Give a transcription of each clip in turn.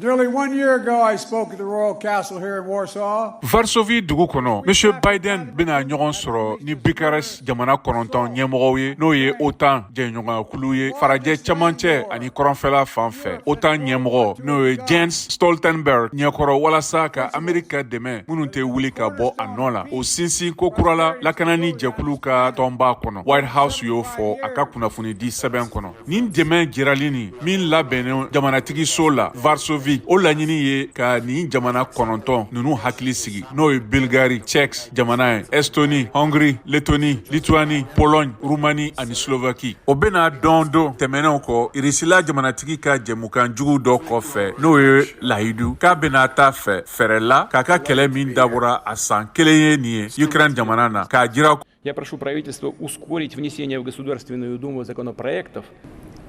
Nearly one year ago, I spoke at the Royal Castle here in Warsaw. Varsovie dugu kɔnɔ, Monsieur Biden bɛna ɲɔgɔn sɔrɔ ni Bucarest jamana 9 ɲɛmɔgɔw ye, n'o ye OTAN jɛɲɔgɔnyakulu ye farajɛ camancɛ ani kɔrɔnfɛla fan fɛ. OTAN ɲɛmɔgɔ, n'o ye Jens Stoltenberg ɲɛkɔrɔ, walasa ka Amerika dɛmɛ minnu tɛ wuli ka bɔ a nɔ la, o sinsin ko kura la lakanani jɛkulu ka tɔnba kɔnɔ. White House y'o fɔ a ka kunnafoni di sɛbɛn kɔnɔ. Nin dɛmɛ jirali nin min labɛnnen jamanatigi so la Varsovie, o laɲini ye ka nin jamana 9 ninnu hakili sigi, n'o ye Bulgarie, Tchèque jamana ye, Estonie, Hongrie, Lettonie, Lituanie, Pologne, Roumanie ani Slovaquie. O bɛna dɔn don tɛmɛnenw kɔ Irisila jamanatigi ka jɛmukan jugu dɔ kɔfɛ, n'o ye layidu k'a bɛna taa fɛ fɛɛrɛ la k'a ka kɛlɛ min dabɔra a san 1 ye nin ye Ukraine jamana na, k'a jira. Я прошу правительство ускорить внесение в Государственную Думу законопроектов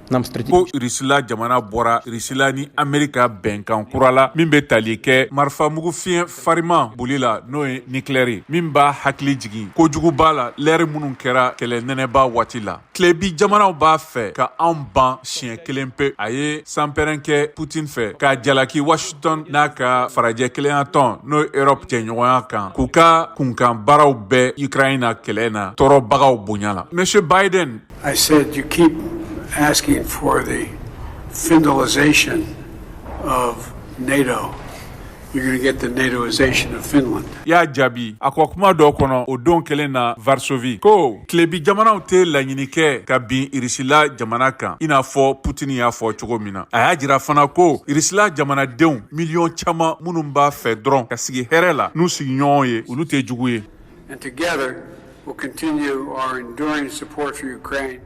нам Ko Irisila jamana bɔra Irisila ni Amerika bɛnkan kura la min bɛ tali kɛ marifamugu fiɲɛ fariman boli la, n'o ye nucléaire, min b'a hakili jigin kojuguba la lɛri minnu kɛra kɛlɛ nɛnɛba waati la. Tilebi jamanaw b'a fɛ ka anw ban siɲɛ kelen pe, a ye sanpɛrɛn kɛ Putin fɛ, k'a jalaki Washington n'a ka farajɛ kelenya tɔn, n'o ye Europe cɛɲɔgɔnya kan, k'u ka kunkan baaraw bɛɛ Ukraine na kɛlɛ na tɔɔrɔbagaw bonya la. Monsieur Biden. I said, you keep asking for the Finlandization of NATO. You're going to get the NATOization of Finland. Y'a jaabi a ko kuma dɔ kɔnɔ o don kelen na Varsovie ko tilebi jamanaw tɛ laɲini kɛ ka bin Irisila jamana kan, i n'a fɔ Putini y'a fɔ cogo min na. A y'a jira fana ko Irisila jamanadenw miliyɔn caman minnu b'a fɛ dɔrɔn ka sigi hɛrɛ la n'u sigiɲɔgɔn ye, olu tɛ jugu ye. And together, we'll continue our enduring support for Ukraine.